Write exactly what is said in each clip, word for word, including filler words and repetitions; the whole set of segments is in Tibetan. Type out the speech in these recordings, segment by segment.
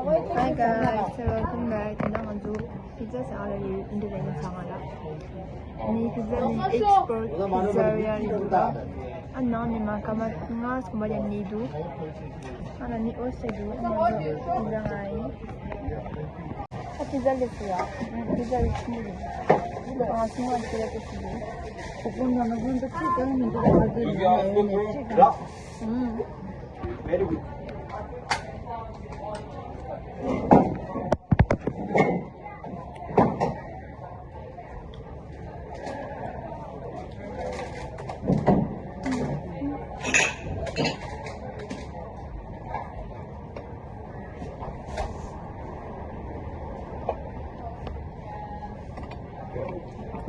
Hi guys, so welcome back. ད་ང་ཚོ་pizza ཟ་ག་ལ་ཡོད། འདི་རེད། ང་ཚང་མ་ལ། ནི་pizza ནི་Expert Pizzeria རེད་འདུག་ཨ་ནང་ནི་མ་ཀ་མ་ང་སྐོམ་པ་ཡང་ནི་འདུག་ཨ་ན་ནི་ཨོ་སེ་འདུག་ཨ་ནང་ཚོ་pizza ང་ཡིན། ཨ་pizza ལེབ་ཡ། pizza ལེབ་ཆུང་ངུ་རེད། ང་ཆུང་བ་pizza ལེབ་ཆུང་ངུ་རེད། ཁོ་ཀུན་ནང་ན་ཀུན་ཏུ་ཁྲིད་ཀྱང་མི་འདུག་ཨ་ཟེར་ནས་ཁྲིད་ཀྱང་། ཨུམ། Very good.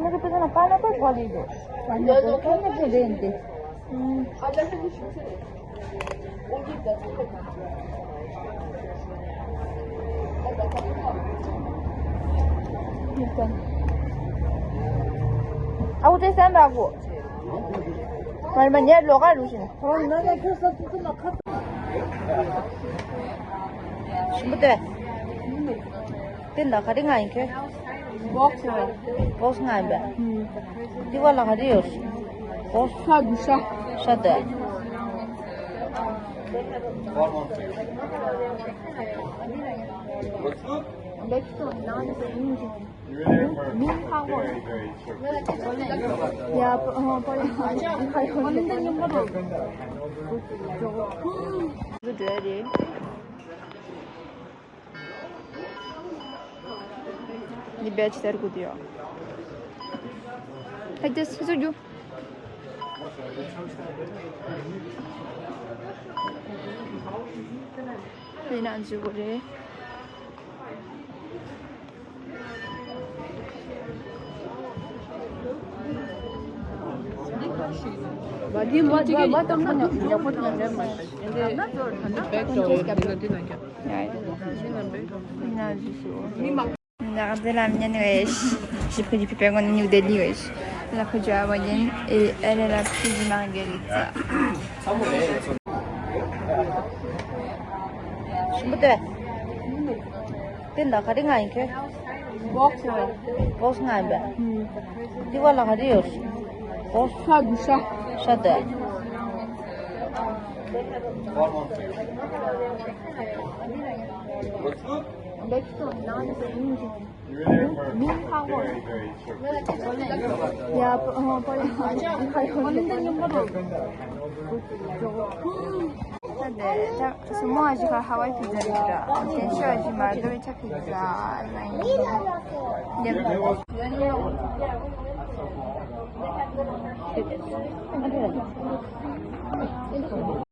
Naka pizza na pineapple pali do. Pineapple, pineapple dente. Mm. Au te san ba go. Mal manya lo ga lu shin. Oh, na na ko sa tu na ka. Shimbu te. དེ་ལ་ག་རེ་ང་ཡིན་ཁྱོད། Box རེད། Box ང་ཡིན་པས། ཨུམ། འདི་བ་ལ་ག་རེ་ཡོད། Box ཤ་འདི་ཤ། ཤ་དེ། འདི་བེད་སྤྱོད་དགོས་དུས་ཡོད། ཧེ་ཏེ་སུ་སུ་རྒྱུ། ཡིན་ན་འཇུ་དགོས་རེད། ནག་རྫི་ལ་མཉན་བས། ཞིབ་ཁ་ཞིབ་པའི་སྒོ་ནས་ཉུག་བདེ་ལི་བས། ལ་ཁུ་ཇ་བ་ཡིན། ཨེ་ཨེ་རེ་ལ་ཁུ་ཇི་མང་གེ་རི་ཙ། ཞིམ་པོ་དེ། དེ་ལ་ག་རེ་ང་ཡིན་ཁྱོད། Box རེད། Box ང་ཡིན་པས། ཨུམ། འདི་བ་ལ་ག་རེ་ཡོད། Box ཤ་འདི་ཤ། ཤ་དེ། What's good? Next one, now is the engine. Really? Really hard work. Yeah, but, uh, but, ད་ལྟ་སུ་མོ་ཨ་ཞིག་ག་ཧ་ཝའི་པི་ཛ་རེད་ད། ཏེན་ཤོ་ཨ་ཞིག་མར་དོ་རི་ཆ་པི་ཛ་ལ་ཡིན།